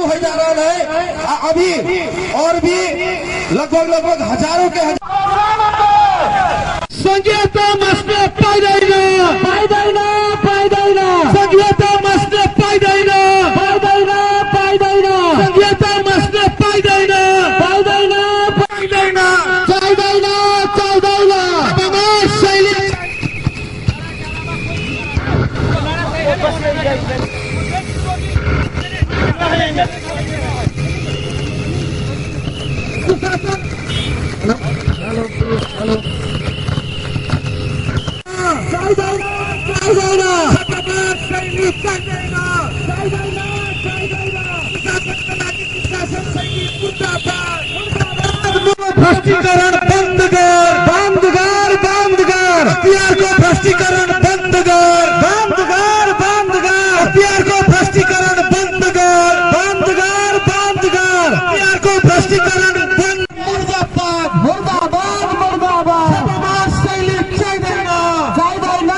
हो जा रहा है। आ अभी और भी लगभग लगभग हजारों के संघीयता मास्न पाइँदैन, पाइँदैन, पाइँदैन। संघीयता मास्न पाइँदैन, पाइँदैन, पाइँदैन। संघीयता मास्न पाइँदैन, पाइँदैन, पाइँदैन। चाहिँदैन, चाहिँदैन। छापामार शैली। चाहिँदैन, चाहिँदैन। छापामार शैली चाहिँदैन। चाहिँदैन, चाहिँदैन। सुशासनका लागि सुशासन शैली मुर्दाबाद। भ्रष्टीकरण बन्द गर, बन्द गर, बन्द गर। अख्तियारको भ्रष्टीकरण बन्द गर, बन्द गर, बन्द गर। अख्तियारको भ्रष्टीकरण बन्द गर, बन्द गर, बन्द गर। अख्तियारको भ्रष्टीकरण बन्द। मुर्दाबाद, मुर्दाबाद, मुर्दाबाद। छापामार शैली चाहिँदैन, चाहिँदैन,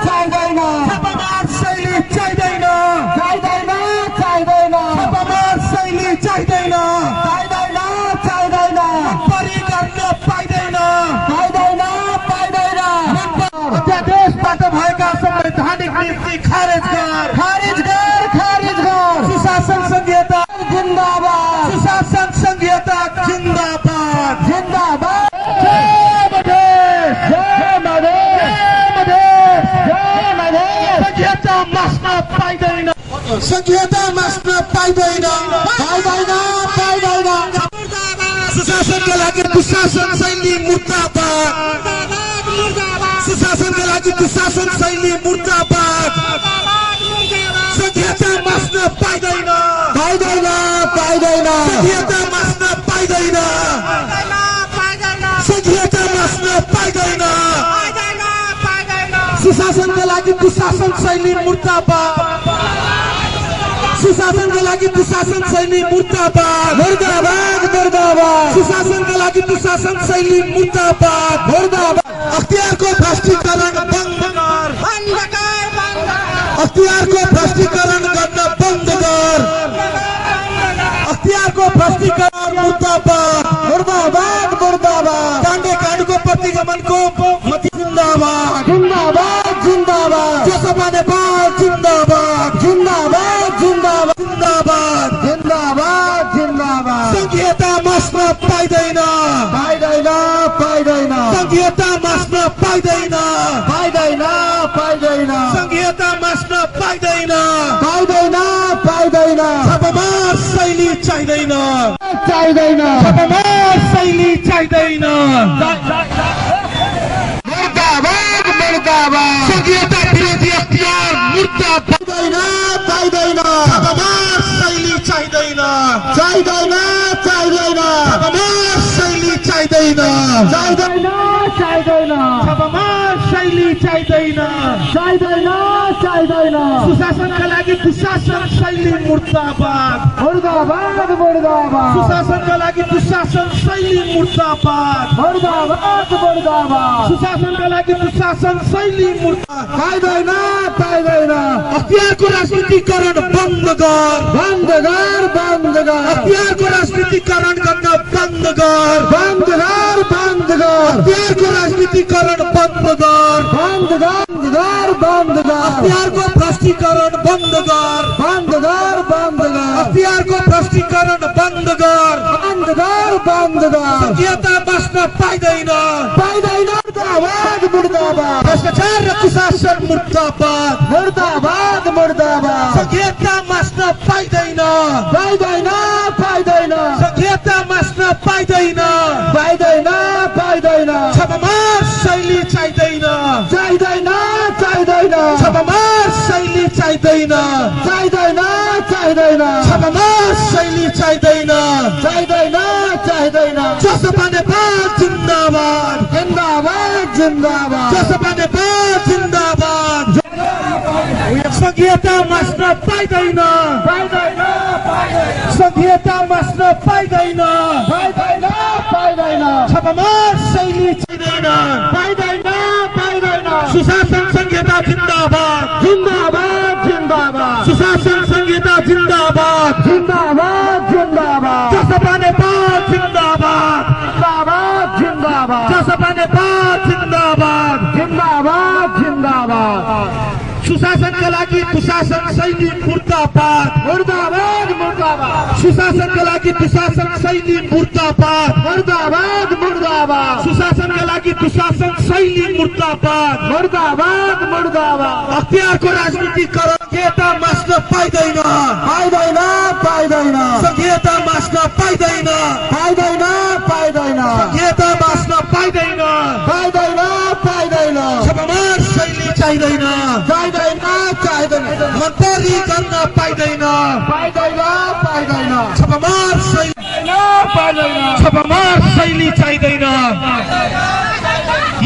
चाहिँदैन। छापामार शैली चाहिँदैन, चाहिँदैन, चाहिँदैन। छापामार शैली चाहिँदैन। चाहिँदैन, चाहिँदैन। परी गर्न पाइँदैन, पाइँदैन, पाइँदैन। अध्यादेशबाट भएका संवैधानिक नीति खारेज गर, खारिज गर, खारिज गर। सुशासन संघीयता जिन्दाबाद, सुशासन संघीयता जिन्दाबाद, जिन्दाबाद। जय मधेस, जय मधेस, जय मधेस। जय मधेस। संघीयता मास्न पाइँदैन, संघीयता मास्न पाइँदैन, पाइँदैन, पाइँदैन। सुशासनका लागि दुशासन शैली मुर्दाबाद, सुशासनका लागि दुशासन शैली मुर्दाबाद। संघीयता मास्न पाइँदैन, पाइँदैन, पाइँदैन। संघीयता मास्न पाइँदैन, संघीयता मास्न पाइँदैन। सुशासनका लागि दुशासन शैली मुर्दाबाद, सुशासनका लागि दुशासन शैली मुर्दाबाद, मुर्दाबाद, मुर्दाबाद। सुशासनका लागि दुशासन शैली मुर्दाबाद, मुर्दाबाद। अख्तियारको भ्रष्टीकरण बन्द गर, अख्तियारको भ्रष्टीकरण गर्न बन्द गर, अख्तियारको भ्रष्टीकरण मुर्दाबाद, मुर्दाबाद, मुर्दाबाद। काण्डे काण्डको प्रतिगमनको मती जिन्दाबाद, जिन्दाबाद, जिन्दाबाद। जसपा नेपाल जिन्दाबाद, जिन्दाबाद, जिन्दाबाद। जिन्दाबाद। जिन्दाबाद, जिन्दाबाद। संघीयता मास्न पाइँदैन, पाइँदैन, पाइँदैन। संघीयता मास्न पाइँदैन, पाइँदैन, पाइँदैन। संघीयता मास्न पाइँदैन। पाइँदैन, पाइँदैन। छापामार शैली चाहिँदैन, चाहिँदैन। छापामार शैली चाहिँदैन। मुर्दाबाद, मुर्दाबाद। संघीयता विरोधी अख्तियार मुर्दाबाद। पाइँदैन, पाइँदैन। छापामार शैली चाहिँदैन, चाहिँदैन, चाहिँदैन। छापामार शैली चाहिँदैन, चाहिँदैन, चाहिँदैन। छापामार शैली चाहिँदैन। चाहिँदैन, चाहिँदैन। सुशासनका लागि दुशासन शैली मुर्दाबाद, मुर्दाबाद, मुर्दाबाद। सुशासनका लागि दुशासन शैली मुर्दाबाद, मुर्दाबाद, मुर्दाबाद। सुशासनका लागि दुशासन शैली मुर्दाबाद। पाइँदैन, पाइँदैन। अख्तियारको राजनीतिकरण बन्द गर, बन्द गर, बन्द गर। अख्तियारको राजनीतिकरण गर्न बन्द गर, बन्द गर, बन्द गर। अख्तियारको राजनीतिकरण बन्द गर, बन्द गर, गर, बन्द गर। अख्तियारको भ्रष्टीकरण बन्द गर, बन्द गर, बन्द गर। अख्तियारको भ्रष्टीकरण बन्द गर। बन्द गर, बन्द गर। संघीयता बस्न पाइँदैन, पाइँदैन। मुर्दाबाद, मुर्दाबाद। भ्रष्टाचार र कुशासन मुर्दाबाद, मुर्दाबाद, मुर्दाबाद। संघीयता मास्न पाइँदैन, पाइँदैन, पाइँदैन। संघीयता मास्न पाइँदैन। पाइँदैन, पाइँदैन। छापामार शैली चाहिँदैन, चाहिँदैन, चाहिँदैन। छापामार शैली चाहिँदैन, चाहिँदैन, चाहिँदैन। छापामार शैली चाहिँदैन, चाहिँदैन, चाहिँदैन। जसपा नेपाल जिन्दाबाद, जिन्दाबाद, जिन्दाबाद। जसपा नेपाल जिन्दाबाद। संघीयता मास्न पाइँदैन, पाइँदैन, पाइँदैन। संघीयता मास्न पाइँदैन। पाइँदैन, पाइँदैन। छापामार शैली चाहिँदैन, पाइँदैन, पाइँदैन। सुशासन संघीयता जिन्दाबाद, जिन्दाबाद, जिन्दाबाद। सुशासन संघीयता जिन्दाबाद। जिन्दाबाद। जिन्दाबाद। जसपा नेपाल जिन्दाबाद। जिन्दाबाद जिन्दाबाद। सुशासनका लागि दुशासन शैली मुर्दाबाद। मुर्दाबाद मुर्दाबाद। सुशासनका लागि दुशासन शैली मुर्दाबाद। मुर्दाबाद मुर्दाबाद। सुशासनका लागि दुशासन शैली मुर्दाबाद। मुर्दाबाद मुर्दाबाद। अख्तियारको राजनीतिकरण संघीयता मास्न पाइँदैन। पाइँदैन पाइँदैन। संघीयता मास्न पाइँदैन। पाइँदैन पाइँदैन। संघीयता मास्न पाइँदैन। पाइँदैन पाइँदैन। छापामार शैली चाहिँदैन। चाहिँदैन चाहिँदैन। मनपरी गर्न पाइँदैन। पाइँदैन पाइँदैन। छापामार शैली पाइँदैन। छापामार शैली चाहिँदैन।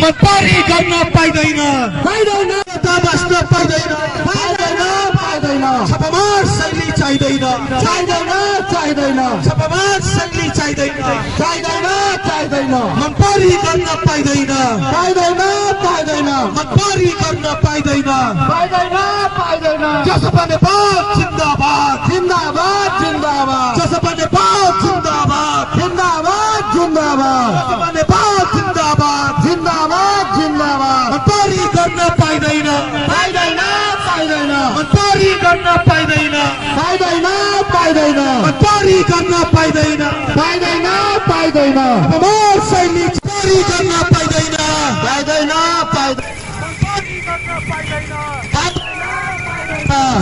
मनपरी गर्न पाइँदैन। पाइँदैन संघीयता मास्न पाइँदैन। पाइँदैन पाइँदैन। छापामार शैली चाहिँदैन। चाहिँदैन चाहिँदैन। छापामार शैली चाहिँदैन। चाहिँदैन चाहिँदैन। मनपरी गर्न पाइँदैन। पाइँदैन पाइँदैन। मनपरी गर्न पाइँदैन। पाइँदैन पाइँदैन। जसपा नेपाल जिन्दाबाद। जिन्दाबाद जिन्दाबाद। जसपा नेपाल जिन्दाबाद। जिन्दाबाद जिन्दाबाद। जसपा नेपाल जिन्दाबाद। जिन्दाबाद जिन्दाबाद। मनपरी गर्न पाइँदैन। पाइँदैन पाइँदैन। मनपरी गर्न पाइँदैन। पाइँदैन पाइँदैन। मनपरी गर्न पाइँदैन। पाइँदैन पाइँदैन। छापामार शैली मनपरी गर्न पाइँदैन। पाइँदैन पाइँदैन।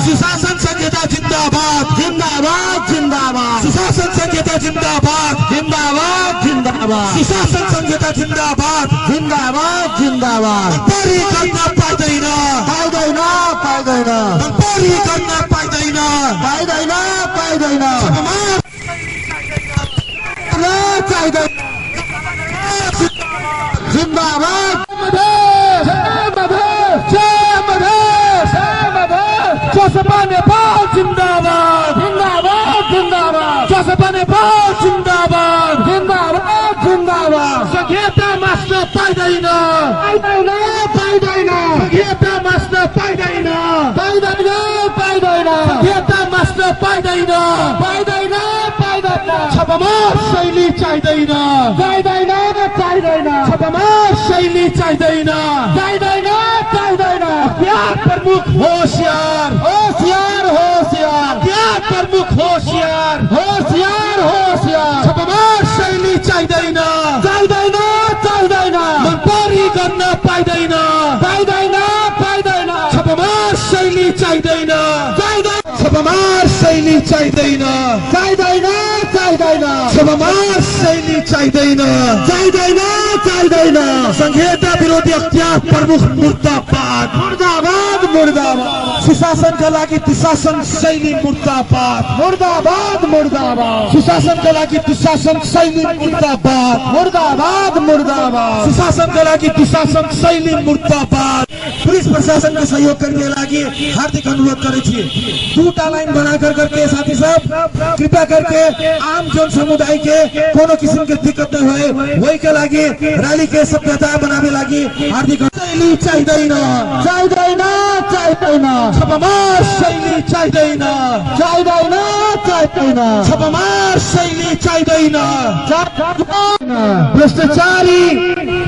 सुशासन संहिता जिन्दाबाद। जिन्दाबाद जिन्दाबाद। सुशासन संहिता जिन्दाबाद। जिन्दाबाद जिन्दाबाद। सुशासन संहिता जिन्दाबाद। जिन्दाबाद जिन्दाबाद। मनपरी गर्न पाइँदैन। पाइँदैन पाइँदैन। मनपरी गर्न पाइँदैन। पाइँदैन पाइँदैन। छापामार चाहिँदैन। जिन्दाबाद। जसपा नेपाल जिन्दाबाद। जिन्दाबाद जिन्दाबाद। जसपा नेपाल जिन्दाबाद। जिन्दाबाद जिन्दाबाद। संघीयता मास्न पाइँदैन। पाइँदैन पाइँदैन। संघीयता मास्न पाइँदैन। पाइँदैन पाइँदैन। संघीयता मास्न पाइँदैन। पाइँदैन पाइँदैन। छापामार शैली चाहिँदैन। चाहिँदैन चाहिँदैन। छापामार शैली चाहिँदैन। चाहिँदैन चाहिँदैन। अख्तियार प्रमुख होसियार। होसियार होसियार। अख्तियार प्रमुख होसियार। होसियार होसियार। छापामार शैली चाहिँदैन। चाहिँदैन चाहिँदैन। मनपरी गर्न पाइँदैन। पाइँदैन पाइँदैन। छापामार शैली चाहिँदैन। चाहिँदैन छापामार शैली चाहिँदैन। चाहिँदैन चाहिँदैन। छापामार शैली चाहिँदैन। चाहिँदैन चाहिँदैन। संघीयता विरोधी अख्तियार प्रमुख मुर्दाबाद। मुर्दाबाद मुर्दाबाद। सुशासनका लागि दुशासन शैली मुर्दाबाद। मुर्दाबाद मुर्दाबाद। सुशासनका लागि दुशासन शैली मुर्दाबाद। मुर्दाबाद मुर्दाबाद। सुशासनका लागि दुशासन शैली मुर्दाबाद। पुलिस प्रशासन के सहयोग करने लागि हार्दिक अनुरोध करै छी। दूटा लाइन बना कर करके साथी साहब कृपया करके आम जन समुदाय के कोनो किसिम के दिक्कत न होए वही के लागि रैली के सभ्यता बनावे लागि हार्दिक शैली चाहिँदैन। चाहिँदैन चाहिँदैन। छापामार शैली चाहिँदैन। चाहिँदैन चाहिँदैन। छापामार शैली चाहिँदैन। चाहिँदैन। भ्रष्टाचारी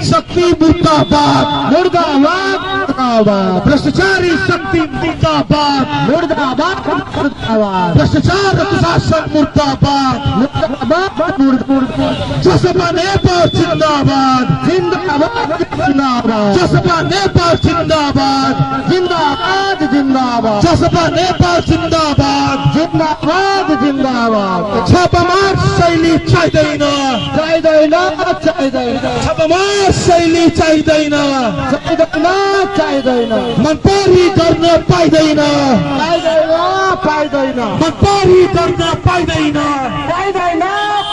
शक्ति मुर्दाबाद। मुर्दाबाद मुर्दाबाद। भ्रष्टाचारी शक्ति मुर्दाबाद। मुर्दाबाद मुर्दाबाद। भ्रष्टाचार र दुशासन मुर्दाबाद। मुर्दाबाद मुर्दाबाद। जसपा नेपाल जिन्दाबाद। जिन्दाबाद जिन्दाबाद। जसपा नेपाल जिन्दाबाद। जिन्दाबाद जिन्दाबाद। जसपा नेपाल जिन्दाबाद। जिन्दाबाद जिन्दाबाद। छापामार शैली चाहिँदैन। चाहिँदैन चाहिँदैन। छापामार शैली चाहिँदैन। चाहिँदैन चाहिँदैन। मनपरी गर्न पाइँदैन। पाइँदैन पाइँदैन। मनपरी गर्न पाइँदैन। पाइँदैन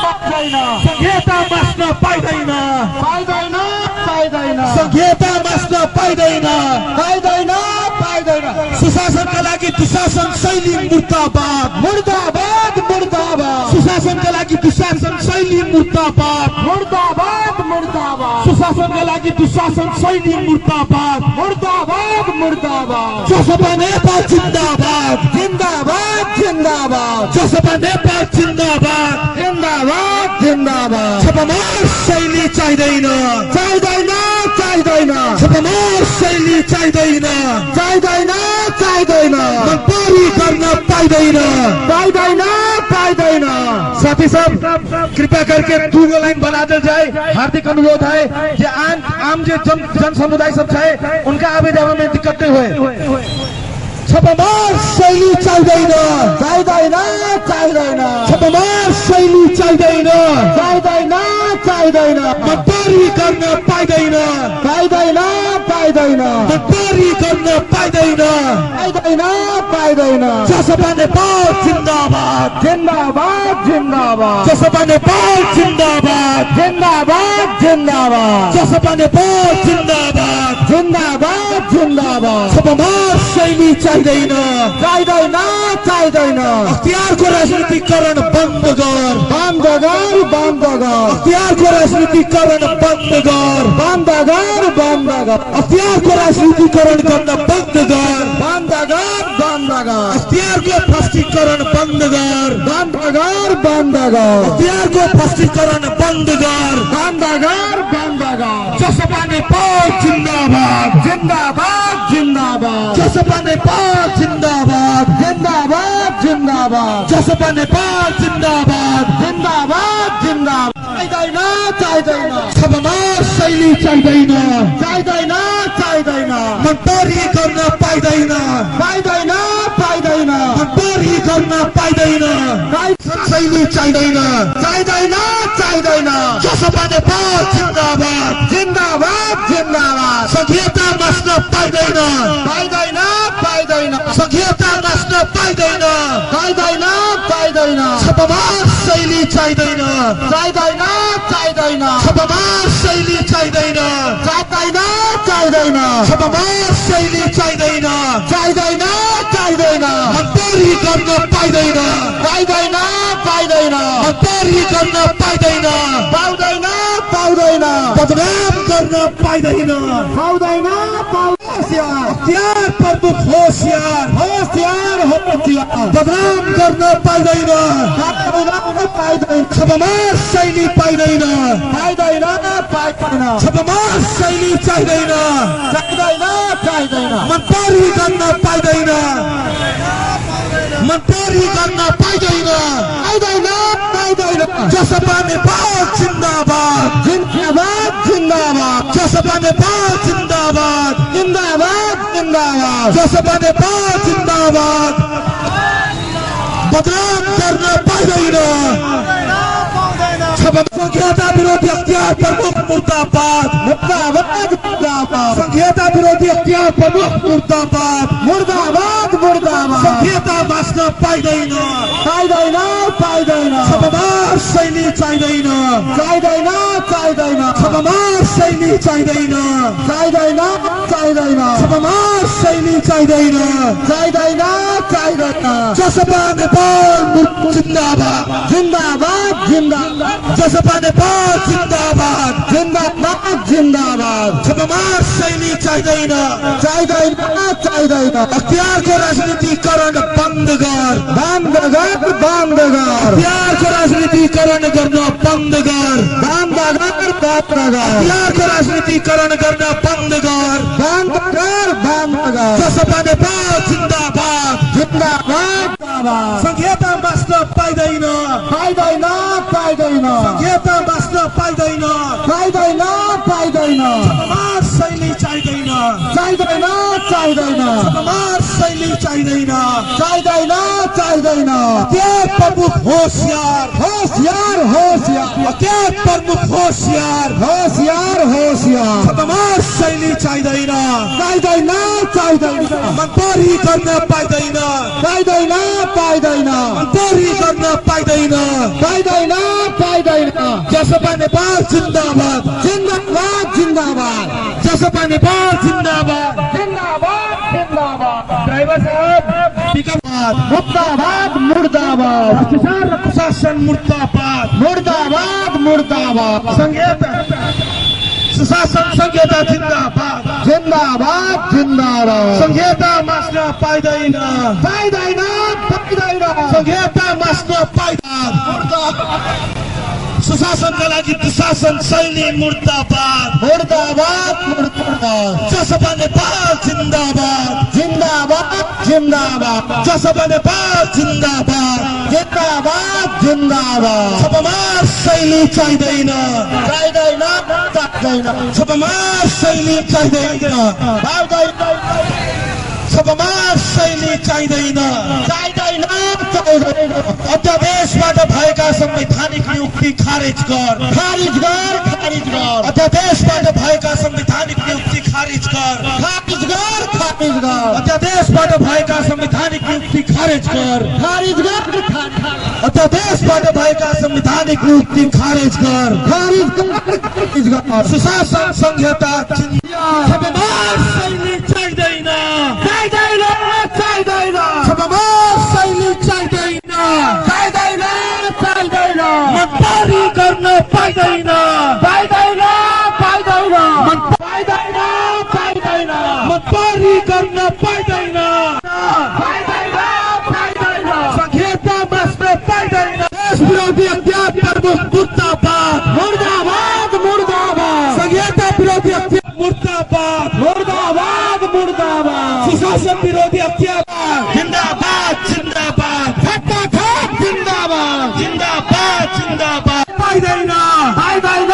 पाइँदैन। संघीयता मास्न पाइँदैन। पाइँदैन पाइँदैन। संघीयता मास्न पाइँदैन। पाइँदैन पाइँदैन। सुशासनका लागि दुशासन शैली मुर्दाबाद। मुर्दाबाद मुर्दाबाद। सुशासनका लागि दुशासन शैली मुर्दाबाद। मुर्दाबाद मुर्दाबाद। सुशासनका लागि दुशासन शैली मुर्दाबाद। मुर्दाबाद मुर्दाबाद। जसपा नेपाल जिन्दाबाद। जिन्दाबाद जिन्दाबाद। जसपा नेपाल जिन्दाबाद। जिन्दाबाद जिन्दाबाद। छापामार शैली चाहिँदैन। चाहिँदैन छापामार शैली चाहिँदैन। चाहिँदैन, चाहिँदैन। मनपरी गर्न पाइँदैन। पाइँदैन, पाइँदैन। साथी सब, कृपया करके दू गो लाइन बना दिल जाए। हार्दिक अनुरोध है जे आम आम जे जन जन समुदाय सब है, उनका आवे जावे में दिक्कत नहीं होए। छापामार शैली चाहिँदैन। चाहिँदैन, चाहिँदैन। छापामार शैली चाहिँदैन। चाहिँदैन, चाहिँदैन। मनपरी गर्न पाइँदैन। पाइँदैन, पाइँदैन। मनपरी गर्न पाइँदैन। पाइँदैन, पाइँदैन। जसपा नेपाल जिन्दाबाद। जिन्दाबाद, जिन्दाबाद। जसपा नेपाल जिन्दाबाद। जिन्दाबाद, जिन्दाबाद। जसपा नेपाल जिन्दाबाद। जिन्दाबाद, जिन्दाबाद। छापामार शैली चाहिँदैन। चाहिँदैन, चाहिँदैन। अख्तियारको राजनीतिकरण बन्द गर। बन्द गर, बन्द गर। अख्तियारको राजनीतिकरण बन्द गर। बन्द गर, बन्द गर। अख्तियारको राजनीतिकरण गर्न बन्द गर। बन्द गर, बन्द गर। अख्तियारको फस्टीकरण बन्द गर। बन्द गर, बन्द गर। अख्तियारको फस्टीकरण बन्द गर। बन्द गर, बन्द गर। जसपा नेपाल जिन्दाबाद। जिन्दाबाद, जिन्दाबाद। जसपा नेपाल जिन्दाबाद। जिन्दाबाद, जिन्दाबाद। जसपा नेपाल जिन्दाबाद। जिन्दाबाद, जिन्दाबाद। चाहिँदैन, चाहिँदैन। छापामार शैली चाहिँदैन। चाहिँदैन, चाहिँदैन। मनपरी गर्न पाइँदैन। पाइँदैन, पाइँदैन। मनपरी गर्न पाइँदैन। शैली चाहिँदैन। चाहिँदैन, चाहिँदैन। जसपा नेपाल जिन्दाबाद। जिन्दाबाद, जिन्दाबाद। संघीयता मास्न पाइँदैन। पाइँदैन, पाइँदैन। संघीयता मास्न पाइँदैन। पाइँदैन, पाइँदैन। छापामार शैली चाहिँदैन। चाहिँदैन, चाहिँदैन। छापामार शैली चाहिँदैन। चाहिँदैन, चाहिँदैन। छापामार शैली चाहिँदैन। चाहिँदैन, चाहिँदैन। मनपरी गर्न पाइँदैन। पाइँदैन, पाइँदैन। मनपरी गर्न पाइँदैन। पाउँदैन, पाउँदैन। बदनाम गर्न पाइँदैन। पाउँदैन, पाउँदैन। अख्तियार प्रमुख होसियार। होसियार, होसियार। बदनाम गर्न पाइँदैन। पाइँदैन, पाइँदैन। छापामार शैली पाइँदैन। पाइँदैन, पाइँदैन। छापामार शैली चाहिँदैन। चाहिँदैन, चाहिँदैन। मनपरी गर्न पाइँदैन। मनपरी गर्न पाइँदैन। पाइँदैन, पाइँदैन। जसपा नेपाल जिन्दाबाद। जिन्दाबाद, जिन्दाबाद। जसपा नेपाल जिन्दाबाद। जिन्दाबाद, जिन्दाबाद। जसपा नेपाल जिन्दाबाद। बदनाम गर्न पाइँदैन। संघीयता विरोधी अख्तियार प्रमुख मुर्दाबाद। मुर्दाबाद, मुर्दाबाद। संघीयता विरोधी अख्तियार प्रमुख मुर्दाबाद। मुर्दाबाद, मुर्दाबाद। संघीयता बाँच्न पाइँदैन। पाइँदैन, पाइँदैन। छापामार शैली चाहिँदैन। चाहिँदैन, चाहिँदैन। छापामार शैली चाहिँदैन। चाहिँदैन, चाहिँदैन। छापामार शैली चाहिँदैन। चाहिँदैन, चाहिँदैन। जसपा नेपाल जिन्दाबाद। जिन्दाबाद, जिन्दाबाद। जसपा नेपाल जिन्दाबाद। जिन्दाबाद, जिन्दाबाद। छापामार शैली चाहिँदैन। चाहिँदैन, चाहिँदैन। अख्तियारको राजनीतिकरण बन्द गर। बन्द गर, बन्द गर। अख्तियारको राजनीतिकरण गर्न बन्द गर। बन्द गर, बन्द गर। अख्तियारको राजनीतिकरण गर्न बन्द गर। बन्द गर, बन्द गर। जसपा नेपाल जिन्दाबाद। जिन्दाबाद, जिन्दाबाद। संघीयता बाँच्न पाइँदैन। पाइँदैन, पाइँदैन। संघीयता बाँच्न पाइँदैन। पाइँदैन, पाइँदैन। छापामार शैली चाहिँदैन। चाहिँदैन, चाहिँदैन। छापामार शैली चाहिँदैन। चाहिँदैन, चाहिँदैन। अख्तियार प्रमुख होसियार। होसियार, होसियार। अख्तियार प्रमुख होसियार। होसियार, होसियार। छापामार शैली चाहिँदैन। चाहिँदैन, चाहिँदैन। मनपरी गर्न पाइँदैन। पाइँदैन, पाइँदैन। मनपरी गर्न पाइँदैन। पाइँदैन, पाइँदैन। जसपा नेपाल जिन्दाबाद। जिन्दाबाद, जिन्दाबाद। जसपा नेपाल जिन्दाबाद। जिन्दाबाद, जिन्दाबाद। ड्राइवर साहब, पिकअप। मुर्दाबाद, मुर्दाबाद। भ्रष्टाचार र कुशासन मुर्दाबाद। मुर्दाबाद, मुर्दाबाद। संघीयता, सुशासन, संघीयता जिन्दाबाद। जिन्दाबाद, जिन्दाबाद। संघीयता मास्न पाइँदैन। पाइँदैन, पाइँदैन। संघीयता मास्न पाइँदैन। सुशासन। सुशासनका लागि दुशासन शैली मुर्दाबाद। मुर्दाबाद मुर्दाबाद। जसपा नेपाल जिन्दाबाद। जिंदाबाद जिंदाबाद। जसपा नेपाल जिन्दाबाद। जिंदाबाद जिंदाबाद। छापामार शैली चाहिँदैन। चाहिँदैन चाहिँदैन। छापामार शैली चाहिँदैन। पाउँदैन। छापामार शैली चाहिँदैन। चाहिँदैन चाहिँदैन। अध्यादेशबाट भएका संवैधानिक नियुक्ति खारेज गर। खारिज गर खारिज गर। अध्यादेशबाट भएका संवैधानिक नियुक्ति खारेज गर। खारिज गर खारिज गर। अध्यादेशबाट भएका संवैधानिक नियुक्ति खारेज गर। खारिज गर खारिज अध्यादेशबाट भएका संवैधानिक नियुक्ति खारेज गर। खारिज गर खारिज गर। सुशासन संहिता छापामार शैली चाहिँदैन। चाहिँदैन चाहिँदैन। छापामार शैली चाहिँदैन। चाहिँदैन चाहिँदैन। मनपारी गर्न पाइँदैन। पाइँदैन पाइँदैन। पाइँदैन पाइँदैन। मनपारी गर्न पाइँदैन। पाइँदैन पाइँदैन। संहिता मास्न पाइँदैन। देश विरोधी अख्तियार प्रमुख मुर्दाबाद। मुर्दाबाद मुर्दाबाद। संहिता विरोधी अख्तियार मुर्दाबाद। मुर्दाबाद मुर्दाबाद। सुशासन विरोधी अख्तियार जिन्दाबाद जिन्दाबाद। खट्टाखट जिन्दाबाद। जिन्दाबाद जिन्दाबाद। पाइँदैन। पाइँदैन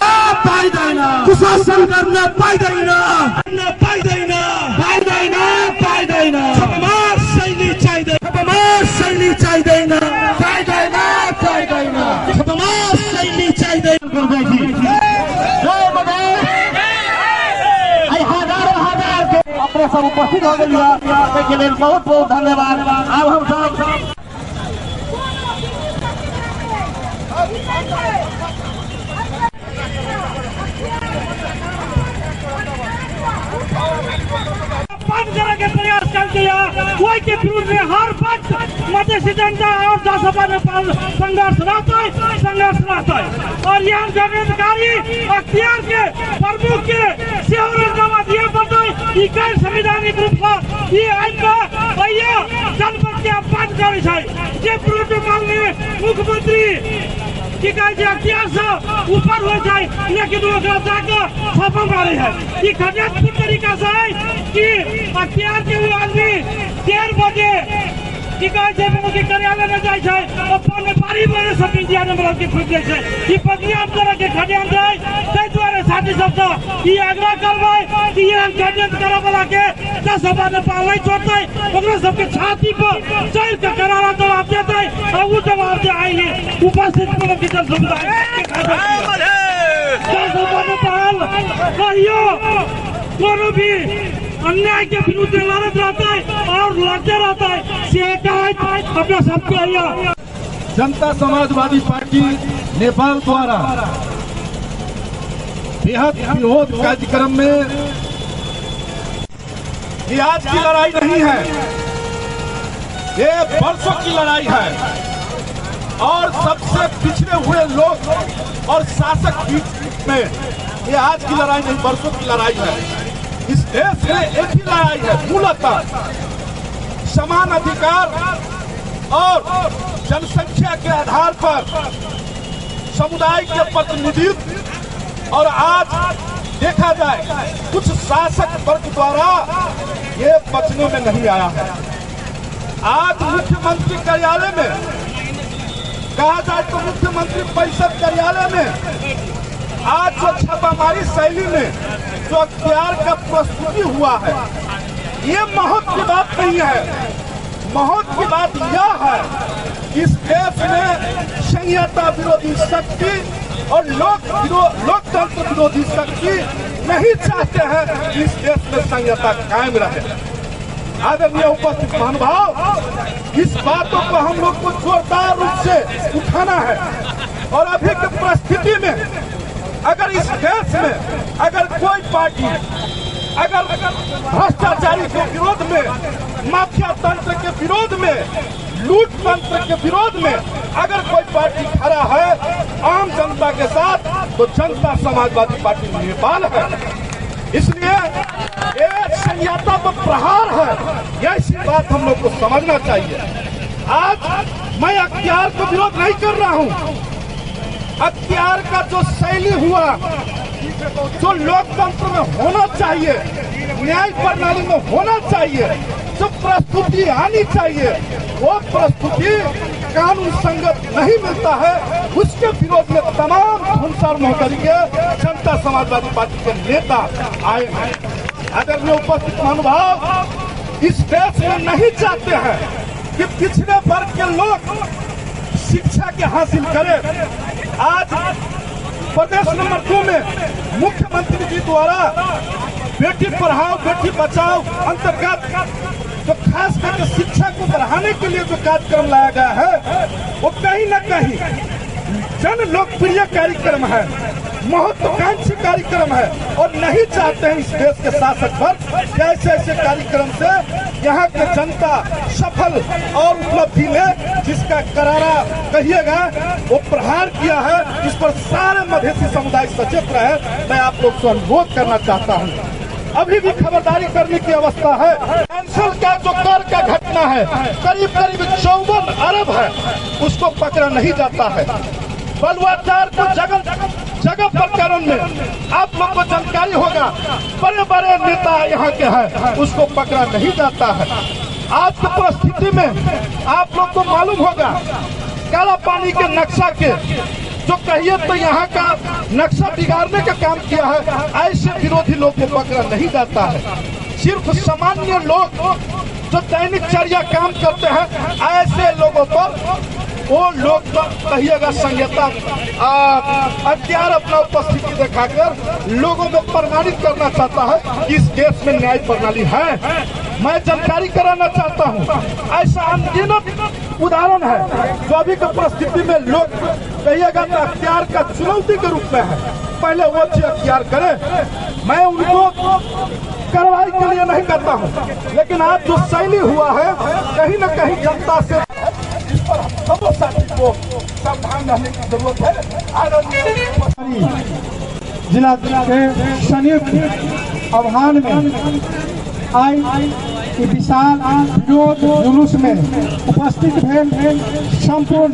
पाइँदैन। सुशासन गर्न पाइँदैन। गर्न पाइँदैन। पाइँदैन पाइँदैन। छापामार शैली चाहिँदैन। छापामार शैली चाहिँदैन। चाहिँदैन चाहिँदैन। छापामार शैली चाहिँदैन। जय मधेश। आई हजारों हजार के अपने सब उपस्थित हो गए के लेल बहुत बहुत धन्यवाद। अब हम सब बंद करे के प्रयास कर दिया, वही के विरुद्ध में हर वक्त मधेसी जनता और जसपा नेपाल संघर्ष रहता है, संघर्ष रहता है। और यहाँ षड्यंत्रकारी अख्तियार के प्रमुख के सेहो राजीनामा दिए पड़ता है। ई गैर संवैधानिक रूप से ई आइन का भैया जनपद के बंद करे छै। जे प्रोटोकॉल में मुख्यमंत्री की कहै छै अख्तियार से ऊपर हो जाए, लेकिन ओकरा जाके छापा मारे है। ई षड्यंत्र तरीका से है कि अख्तियार के वो आदमी 1:30 बजे की कहै छै मुख्य कार्यालय में जाइ छै, अपन बारी बजे सब मीडिया नंबर के खुद जाइ छै। ई बदनाम करे के षड्यंत्र है। ताहि दुआरे साथी सबसँ ई आग्रह करबै कि एहन षड्यंत्र करऽ वाला के जसपा नेपाल नहि छोड़तै, ओकरा सबके छाती पर चढ़ि के करारा जवाब देतै आ ओ जवाब जे आइ उपस्थित कोनो भी जनसमुदाय जसपा नेपाल कहियो कोनो भी अन्याय के विरुद्ध लड़त रहता है और लड़ते रहता है। से अपना सबके जनता समाजवादी पार्टी नेपाल द्वारा बेहद विरोध कार्यक्रम में ये आज की लड़ाई नहीं है, ये वर्षों की लड़ाई है। और सबसे पिछड़े हुए लोग और शासक बीच में ये आज की लड़ाई नहीं, वर्षों की लड़ाई है। इस देश में एक ही लड़ाई है, मूलतः समान अधिकार और जनसंख्या के आधार पर समुदाय के प्रतिनिधित्व। और आज देखा जाए कुछ शासक वर्ग द्वारा ये बचने में नहीं आया है। आज मुख्यमंत्री कार्यालय में कहा जाए तो मुख्यमंत्री परिषद कार्यालय में आज जो छापामारी शैली में जो अख्तियार का प्रस्तुति हुआ है, ये महत्व की बात नहीं है। महत्व की बात यह है कि इस देश में संहिता विरोधी शक्ति और लोकतंत्र विरोधी शक्ति नहीं चाहते हैं कि इस देश में संहिता कायम रहे। आदरणीय उपस्थित महानुभाव, इस बातों को हम लोग को जोरदार रूप से उठाना है। और अभी की परिस्थिति में अगर इस देश में अगर कोई पार्टी अगर भ्रष्टाचारी के विरोध में, माफिया तंत्र के विरोध में, लूट तंत्र के विरोध में अगर कोई पार्टी खड़ा है आम जनता के साथ, तो जनता समाजवादी पार्टी नेपाल है। इसलिए ये संहिता पर प्रहार है, ऐसी बात हम लोग को समझना चाहिए। आज मैं अख्तियार को विरोध नहीं कर रहा हूँ, अख्तियार का जो शैली हुआ, जो लोकतंत्र में होना चाहिए, न्याय प्रणाली में होना चाहिए, जो प्रस्तुति आनी चाहिए, वो प्रस्तुति कानून संगत नहीं मिलता है। उसके विरोध में तमाम धनसार महोत्तरी के जनता समाजवादी पार्टी के नेता आए हैं। आदरणीय उपस्थित महानुभाव, इस देश में नहीं चाहते हैं कि पिछड़े वर्ग के लोग शिक्षा के हासिल करें। आज प्रदेश नंबर 2 में मुख्यमंत्री जी द्वारा बेटी पढ़ाओ बेटी बचाओ अंतर्गत जो खास करके शिक्षा को बढ़ाने के लिए जो कार्यक्रम लाया गया है, वो कहीं ना कहीं जन लोकप्रिय कार्यक्रम है, महत्वाकांक्षी कार्यक्रम है और नहीं चाहते हैं इस देश के शासक वर्ग ऐसे ऐसे कार्यक्रम से यहाँ के जनता सफल और उपलब्धि ले, जिसका करारा कहिएगा वो प्रहार किया है। इस पर सारे मधेसी समुदाय सचेत रहे, मैं आप लोग से अनुरोध करना चाहता हूँ। अभी भी खबरदारी करने की अवस्था है। कैंसिल का जो कर का घटना है, करीब करीब 54 अरब है, उसको पकड़ा नहीं जाता है। बलुआचार को जगह जगह प्रकरण में आप लोग को जानकारी होगा, बड़े बड़े नेता यहाँ के हैं, उसको पकड़ा नहीं जाता है। आज की परिस्थिति में आप लोग को मालूम होगा, काला पानी के नक्शा के जो कहिए तो यहाँ का नक्शा बिगाड़ने का काम किया है, ऐसे विरोधी लोग को पकड़ा नहीं जाता है। सिर्फ सामान्य लोग जो दैनिक चर्या काम करते हैं, ऐसे लोगों पर वो लोग कहिएगा संहिता अख्तियार अपना उपस्थिति दिखाकर लोगों में प्रमाणित करना चाहता है कि इस देश में न्याय प्रणाली है। मैं जानकारी कराना चाहता हूँ, ऐसा अनगिनत उदाहरण है जो अभी की परिस्थिति में लोग कहिएगा तो अख्तियार का चुनौती के रूप में है। पहले वो चीज अख्तियार करे, मैं उनको कार्रवाई के लिए नहीं करता हूँ, लेकिन आज जो शैली हुआ है कहीं न कहीं जनता से, इस पर हम सबों साथी को सावधान रहने की जरूरत है। जिला के संयुक्त आह्वान में आई विशाल विरोध जुलूस में उपस्थित भेल संपूर्ण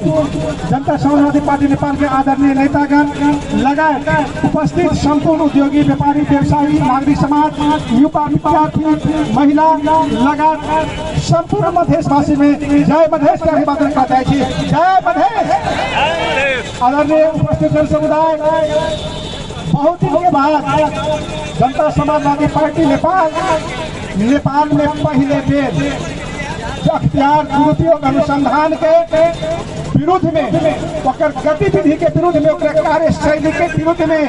जनता समाजवादी पार्टी नेपाल के आदरणीय नेतागण लगायत उपस्थित संपूर्ण उद्योगी, व्यापारी, व्यवसायी, नागरिक समाज, युवा, विद्यार्थी, महिला लगायत संपूर्ण मधेशवासी में जय मधेश के अभिवादन करते छी। जय मधेश। आदरणीय उपस्थित जन समुदाय, बहुत दिन के बाद जनता समाजवादी पार्टी नेपाल नेपाल में पहले बेर अख्तियार दुरुपयोग अनुसंधान के विरुद्ध में, ओकर गतिविधि के विरुद्ध में, ओकर कार्यशैली के विरुद्ध में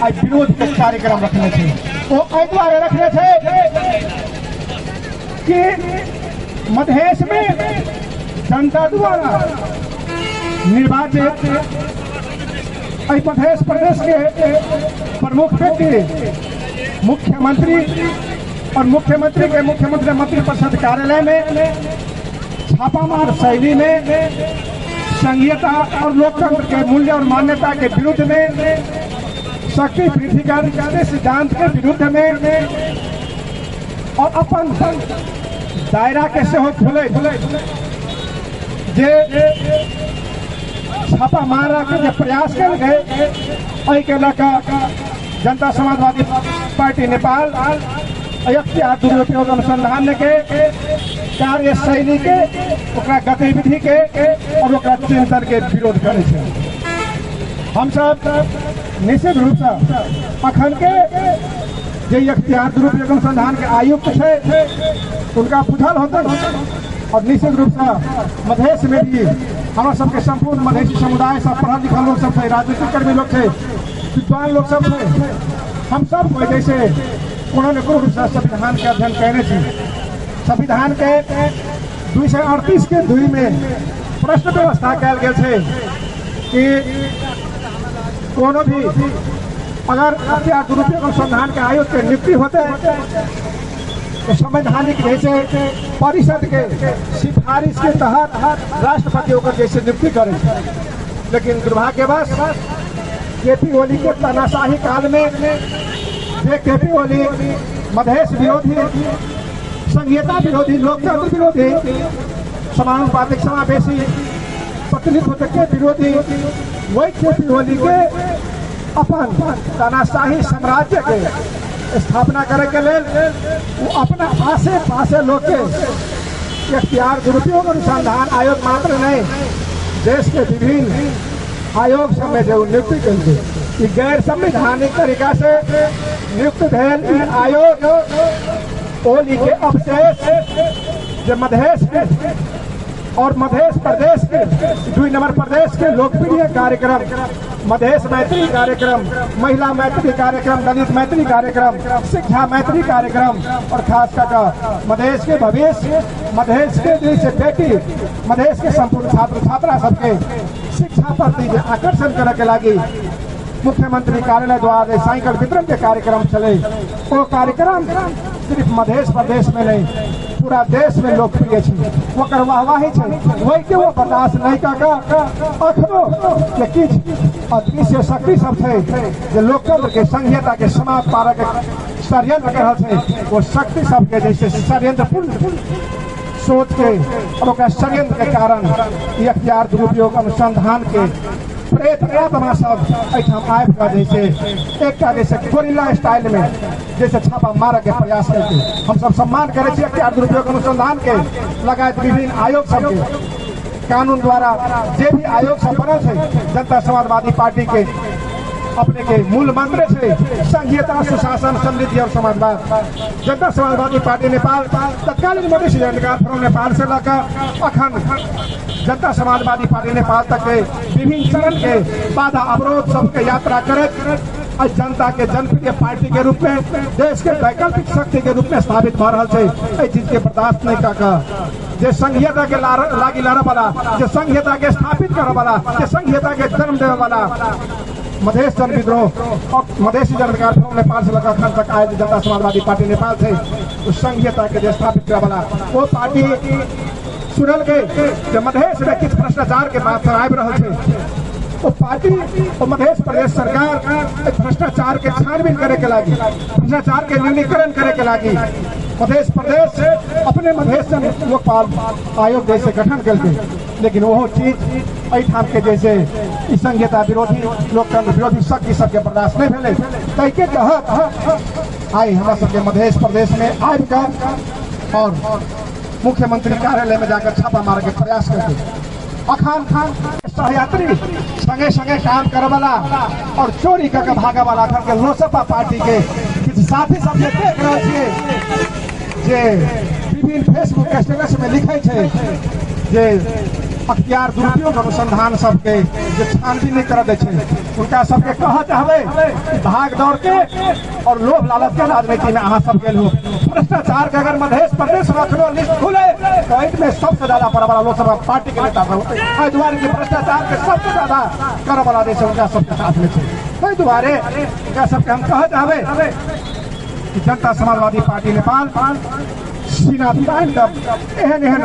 आई विरोध के कार्यक्रम रखने छे। वो एहि दुआरे रखने छे कि मधेश में जनता द्वारा निर्वाचित मधेश प्रदेश के प्रमुख व्यक्ति मुख्यमंत्री और मुख्यमंत्री के मुख्यमंत्री मंत्रिपरिषद कार्यालय में छापामार शैली में संघीयता और लोकतंत्र के मूल्य और मान्यता के विरुद्ध में, शक्ति पृथ्वीकरण के सिद्धांत के विरुद्ध में और अपन दायरा के सेहो खोले जे छापा मारा के जे प्रयास कल गए, एहिके लऽ कऽ जनता समाजवादी पार्टी नेपाल अख्तियार दुरुपयोग अनुसंधान के कार्यशैली के, ओकरा गतिविधि के और ओकरा चिंतन के विरोध करै छै। हम सब निश्चित रूप से अखन के जे अख्तियार दुरुपयोग अनुसंधान के आयुक्त छै उनका बुझल होतै और निश्चित रूप से मधेश में भी हमारा सबके संपूर्ण मधेसी समुदाय सब पढ़ल लिखल लोग सब छै, राजनीतिक कर्मी लोग छै, विद्वान लोग सब छै, हम सब कोई जैसे कोनो न कोनो रूप से संविधान के अध्ययन कयने छी। संविधान के 238 के 2 में प्रश्न व्यवस्था कयल गेल छै कि कोनो भी अगर अख्तियार दुरुपयोग अनुसंधान के आयुक्त के नियुक्ति होते तो संवैधानिक जैसे परिषद के सिफारिश के तहत राष्ट्रपति ओकर जैसे नियुक्ति करे। लेकिन दुर्भाग्यवश केपी ओली के तानाशाही काल में जे केपी ओली मधेश विरोधी, संघीयता विरोधी, लोकतंत्र विरोधी, समानुपातिक समावेशी प्रतिनिधित्व के विरोधी वही केपी ओली के अपन तानाशाही साम्राज्य के स्थापना करे के लेल वो अपना आसे पासे लोग के अख्तियार दुरुपयोग अनुसंधान आयोग मात्र नहीं, देश के विभिन्न आयोग सब में जो नियुक्ति कल गैर संवैधानिक तरीका से नियुक्त भेल आयोग ओली के अवशेष जो मधेश के और मधेश प्रदेश के 2 नंबर प्रदेश के लोकप्रिय कार्यक्रम मधेश मैत्री कार्यक्रम, महिला मैत्री कार्यक्रम, दलित मैत्री कार्यक्रम, शिक्षा मैत्री कार्यक्रम और खास कर मधेश के भविष्य, मधेश के जैसे बेटी, मधेश के संपूर्ण छात्र छात्रा सबके शिक्षा प्रति आकर्षण करे के लागी मुख्यमंत्री कार्यालय द्वारा साइकिल वितरण के कार्यक्रम चले, वो कार्यक्रम सिर्फ मधेश प्रदेश में नहीं पूरा देश में लोकप्रिय है, ओकर वाहवाही है। वही के वो बर्दाश्त नहीं कर अखनो के किछु अदृश्य शक्ति सब है जो लोकतंत्र के संघीयता के समाप्त पार के षड्यंत्र कर रहा है, वो शक्ति सबके जैसे षड्यंत्रपूर्ण सोच के और षड्यंत्र के कारण अख्तियार दुरुपयोग अनुसंधान के प्रेत आत्मा सब एठाम आबि कऽ जैसे एकटा जैसे गोरिल्ला स्टाइल में जैसे छापा मारऽ के प्रयास करके हम सब सम्मान करै छी अख्तियार दुरुपयोग अनुसंधान के लगायत विभिन्न आयोग सबके कानून द्वारा जे भी आयोग सब बनल छै जनता समाजवादी पार्टी के अपने के मूल मंत्र है संघीयता, सुशासन, समृद्धि और समाजवाद। जनता समाजवादी पार्टी नेपाल तत्कालीन मधेसी जनता फोरम नेपाल से लकर अखन जनता समाजवादी पार्टी नेपाल तक के विभिन्न चरण के बाधा अवरोध सबके यात्रा करत जनता के जनप्रिय पार्टी के रूप में देश के वैकल्पिक शक्ति के रूप में स्थापित भ रहा है। चीज के बर्दाश्त नहीं कर जे संघीयता के लागी लड़े वाला, जे संघीयता के स्थापित करे वाला, जे संघीयता के जन्म देवे वाला मधेश जन विद्रोह और मधेसी जन अधिकार फोरम नेपाल से लगा अखन तक आयल जनता समाजवादी पार्टी नेपाल से उस संघीयता के स्थापित करे वाला वो पार्टी सुनल गई जे मधेश में किछु भ्रष्टाचार के बात आबि रहा है, वो पार्टी और मधेश प्रदेश सरकार भ्रष्टाचार के छानबीन करे के लागी, भ्रष्टाचार के न्यूनीकरण करे के लागी मधेश प्रदेश अपने मधेश जन लोकपाल आयोग जैसे गठन करके, लेकिन वो चीज एठाम के जैसे संघीयता विरोधी लोकतंत्र विरोधी शक्ति सबके बर्दाश्त नहीं भेलै। ताहिके तहत आइ हमरा सबके मधेश प्रदेश में आबि कऽ और मुख्यमंत्री कार्यालय में जाकर छापा मारे के प्रयास करके अखान खान सहयात्री संगे संगे काम करे वाला और चोरी करके भागे वाला अखन के लोसपा पार्टी के किछु साथी सब जे देख रहल छियै जे विभिन्न फेसबुक स्टेटस में लिखै छै जे अख्तियार दुरुपयोग अनुसंधान सबके जे छानबीन नहीं कर दै छै, उनका सबके कह चाहबै भाग दौड़ के और लोभ लालच के राजनीति में अहाँ सब गेल हो। भ्रष्टाचार के अगर मधेश प्रदेश में अखनो लिस्ट खुले तो एहिमे सबसे ज्यादा पड़े वाला लोकसभा पार्टी के नेता सब होते। एहि दुआरे कि भ्रष्टाचार के सबसे ज्यादा करे वाला जे छै उनका सबके साथ में छै। ताहि दुआरे उनका सबके हम कह चाहबै कि जनता समाजवादी पार्टी नेपाल सीना तानि कऽ एहन एहन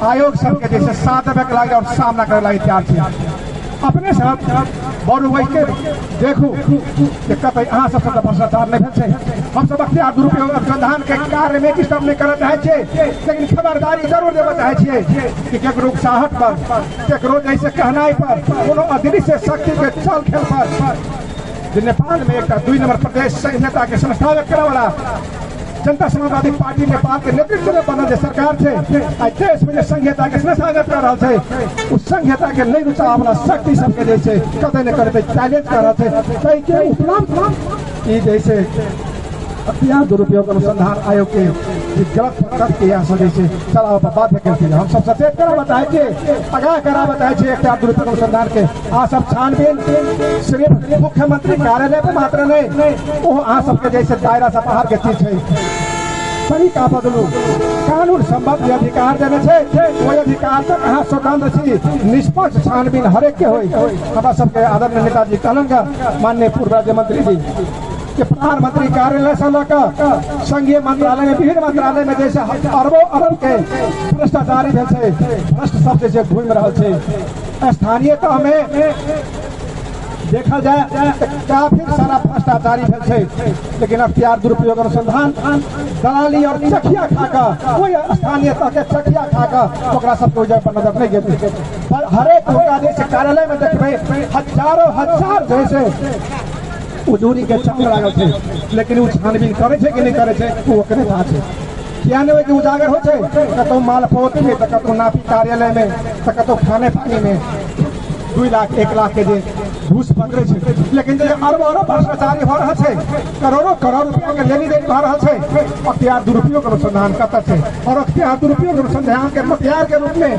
आयोग सबके जैसे साथ देवे के लागी और सामना करे लागी तैयार छी। अपने सब बड़ के देखू कि कतै अहाँ सबसे तऽ भ्रष्टाचार नहीं भेल छै। हम सब अख्तियार दुरुपयोग अनुसंधान के कार्य में डिस्टर्ब नहीं करऽ चाहै छियै, लेकिन खबरदारी जरूर देबऽ चाहै छियै कि केकरो उकसाहट पर, केकरो जैसे कहनाइ पर, कोनो अदृश्य शक्ति के चल खेल पर जे नेपाल में एकटा 2 नंबर प्रदेश संघीयता के संस्थागत करे वाला जनता समाजवादी पार्टी नेपाल के नेतृत्व में बनल जे सरकार छै, आइ देश में जे संघीयता के संस्थागत कर रहल छै, उस संघीयता के नहि रुचाव वाला शक्ति सबके जैसे कतै ने कतै चैलेंज कर रहल छै। ताहिके उपरांत ई जैसे अख्तियार दुरुपयोग अनुसंधान आयोग के गलत पकड़ के यहाँ से जैसे चलाव पर बाध्य केलखिन। हम सब सचेत कराबऽ चाहै छियै, आगाह कराबऽ चाहै छियै अख्तियार दुरुपयोग अनुसंधान के। अहाँ सब छानबीन सिर्फ मुख्यमंत्री कार्यालय पर मात्र नहीं, वो अहाँ सबके जैसे दायरा से बाहर के चीज है। तरीका बदलू, कानून सम्बद्ध अधिकार देने छै, ओहि अधिकार तक अहाँ स्वतंत्र छी। निष्पक्ष छानबीन हरेक के होई। हमरा सबके आदरणीय नेताजी कहलन माननीय पूर्व राज्य मंत्री जी कि प्रधानमंत्री कार्यालय से लऽ संघीय मंत्रालय में विभिन्न मंत्रालय में जैसे अरबों अरब के भ्रष्टाचारी भेल छै, भ्रष्ट सब जैसे घूमि रहल छै। स्थानीय तह में देखल जाए काफी सारा भ्रष्टाचार भ्रष्टाचारी भेल छै, लेकिन अख्तियार दुरुपयोग अनुसंधान दलाली और चखिया खाकर कोई स्थानीय तह के चखिया खाकर ओकरा सबके ओहि जगह पर नजर नहीं गेल। पर हरेक हुनका जे कार्यालय में देखबै हजारों हजार जैसे उजूरी के चंग लागल छै, लेकिन ओ छानबीन करै छै कि नहि करै छै ओ ओकरे था छै। किया नहीं कि उजागर हो छै कतौ माल पौती में, तो कतौ नापी कार्यालय में, तो कतौ खाने पानी में 2 लाख 1 लाख के जे घूस पकड़े छै, लेकिन जे अरबों अरब भ्रष्टाचारी भऽ रहल छै, करोड़ों करोड़ रुपया के लेनी देनी भऽ रहल छै, अख्तियार दुरुपयोग अनुसंधान कतऽ छै? और अख्तियार दुरुपयोग अनुसंधान के हथियार के रूप में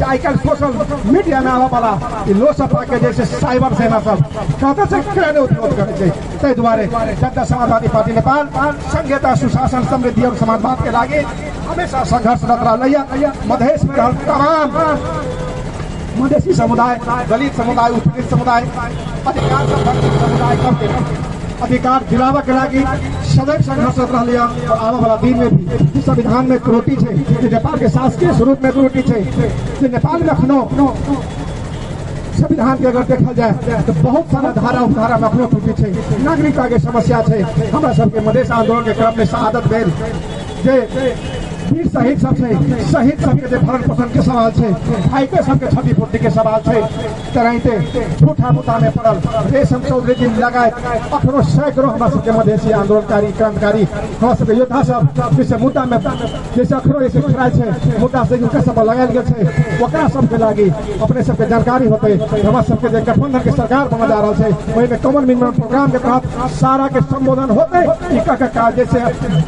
आइ काल्हि सोशल मीडिया में आबऽ वाला ई लोसपा के जैसे साइबर सेना सब कतऽ से किया नहि उपयोग करै छै? ताहि दुआरे जनता समाजवादी पार्टी नेपाल संघीयता, सुशासन, समृद्धि और समाजवाद के लागि हमेशा संघर्षरत रहलैया। मधेश में रहल तमाम मधेसी समुदाय, दलित समुदाय, उत्पीड़ित समुदाय, अधिकार समुदाय सबके अधिकार दिलावा के लागि सदैव संघर्षरत रहलिया। और आबऽ वाला दिन में भी संविधान में त्रुटि छै, जे नेपाल के शासकीय स्वरूप में त्रुटि छै, जे नेपाल में अखनो संविधान के अगर देखल जाए तो बहुत सारा धारा उपधारा में अखनो त्रुटि छै, नागरिकता के समस्या छै। हमरा सबके मधेश आंदोलन के क्रम में शहादत भेल जे वीर शहीद सब छै, शहीद सबके जे भरण पोषण के सवाल छै, भाईके सबके क्षतिपूर्ति के सवाल छै, तेनाहिते झूठा मुद्दा में पड़ल रेशम चौधरी जी लगायत अखनो सैकड़ों हमरा सबके मधेसी आंदोलनकारी क्रांतिकारी हमरा सबके योद्धा सब जैसे मुद्दा में जैसे अखनो जैसे खड़ा छै मुद्दा से हुनका सब लगायल गेल छै, ओकरा सबके लागि अपने सबके जानकारी होते। हमरा सबके जे गठबंधन के सरकार बनल जा रहल छै ओहिमे कॉमन मिनिमम प्रोग्राम के तहत सारा के संबोधन होते। ई कह जैसे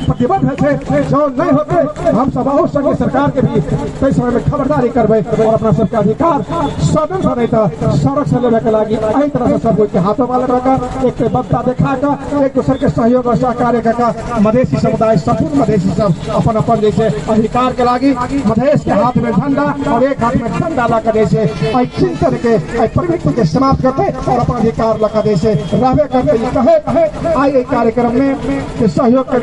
प्रतिबद्ध छै, जो नहीं होते हम सब बहुत संगे सरकार के भी ताहि समय में खबरदारी करबै और अपना सबके अधिकार सदन से नहीं तो सड़क से लेवे के लागि एहि तरह से सब के हाथों वाला रखकर एक बदला देखा कर एक दूसरे के सहयोग और सहकार्य कर मधेसी समुदाय संपूर्ण मधेसी सब अपन अपन जैसे अधिकार के लागि मधेश के हाथ में झंडा और एक हाथ में डंडा लाकर जैसे एहि चिंतन के एहि प्रवृत्ति के समाप्त करते और अपन अधिकार लगा जैसे रहबे करते। कहे आइ एहि कार्यक्रम में सहयोग।